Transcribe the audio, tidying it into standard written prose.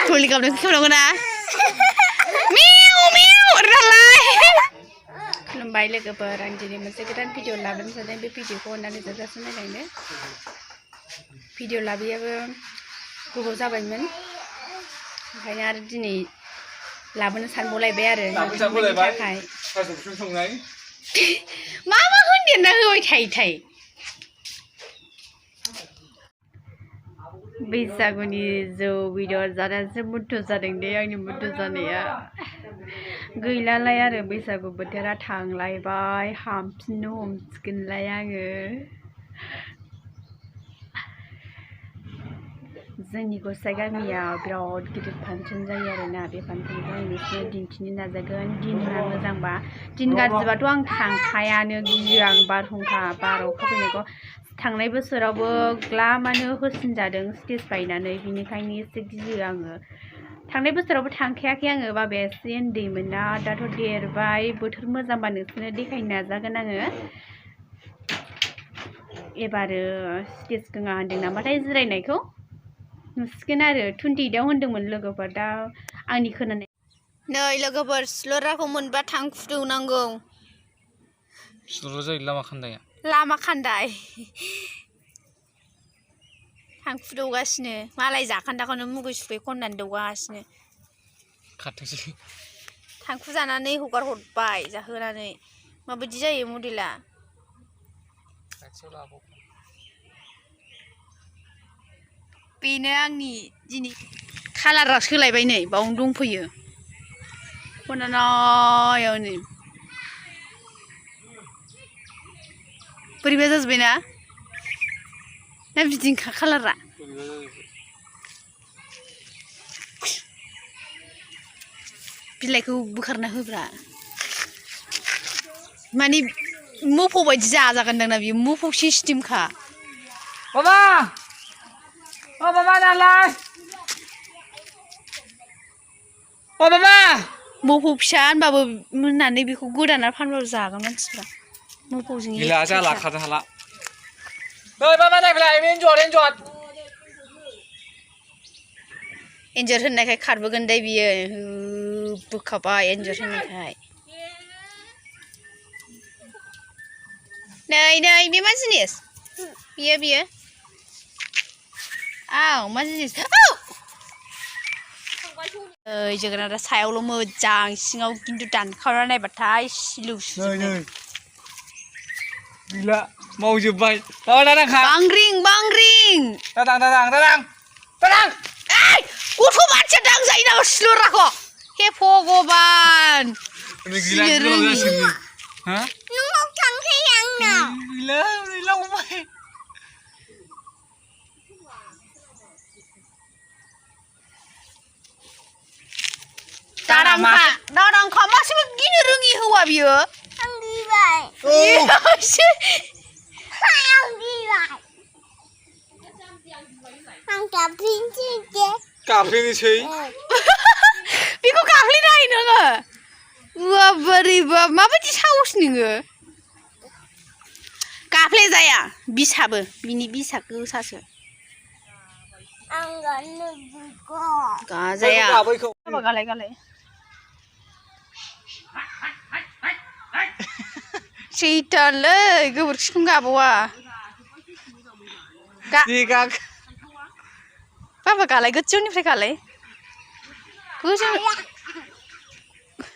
Kuli kamu nak kau nak miu miu ralai. Lombai le keberan jadi mesti kita video laban saja video ko nanti saja sana lainnya. Video labi apa guru sahabat men. Kayaknya ada ini laban san mulai bayar. Laban san mulai bayar. Kasih sung nai. Mama hundi nak hoi thai. Bisaguni zo video zara semutu zadeng deh yang ni mutu zania. Gila lah ya, bisagu betera thang lai bay, hampinum skin lah yang Zani ko sagami ya, berod kita pancen zaya rena, be pancen zaya ni se din kini nazagan din nang zangba, din gajiba tuang thang kaya ne giang bar hongka baro kape ne ko थांनाय बोसोरावबो ग्लामानो होसिनजादों stage बायनानै बिनिखायनो एसे गियो आङो थांनाय बोसोरावबो थांखायाखै आङो बाबाया एसे उन्दैमोन ना दाथ' देरबाय बोथोर मोजांबा नोंसोरनो देखायनो नाजागोन आङो एबारो स्टेज गोङा होनदों नामाथाय जिरायनायखौ नुसिगोन आरो 28आव होनदोंमोन लोगोफोर दा आंनि खोनानाय नै लोगोफोर स्लराखौ मोनबा थांफुदौनांगौ स्लरा जायो लामा खान्दाया Lama kandai. Hang fudaugasino malai zakandakano mugu supe konnan daugasino. Katasi. Hang fuzanane hugar hotbai zahonaनै माबायदि जायो मडेला बेनो आंनि दिनै कालारा सोलायबाय नै बावनो दंफैयो खनानायाव नै बोरैबा जाजोब्बायना ना बिदिनोखा कालारा बिलाइखौ बोखारना होब्रा माने मोफौ बायदि जाजागोनदां ना बियो मोफौ सिस्टेमखा मामा अ मामा नालाय अ मामा मोफौ फिसा होनबाबो मोननानै बेखौ गोदाना फानबाबो जागोन मानसिफ्रा मोफौजों गैला जाला खारनो हाला ओइ मामा नायफैलाय एन्जर एन्जर होननायखाय खारबोगोन दे बियो बोखाबाय एन्जर होननायखाय नै बे मा जिनिस बियो आव मा जिनिस ओइ जोगोनारा सायावल' मोजां सिङाव खिन्थु दानखावना नायबाथाय सिलौ सुजोबनाय गैला मावजोबबाय दादांखा बांग्रिं दादां ओइ गथ' मानसिया दांजायो नामा सिलराखौ हे भगबान गैला जासिगोन हा न'आव थांखायो आंनाव गैला फंबाय दादांखा मासेबो गिनो रोङि हौवा बियो आं गिबाय आं गाबफिनसै बेखौ गाफ्लेनो हायो नोङो बोरैबा माबायदि साहस नोङो गाफ्ले जाया बिसाबो बिनि बिसा गोसासो गाजाया गालाय सैथालै गोबोरखिखौनो गाबावा बाबा गालाय गोजौनिफ्राय गालाय गोजौ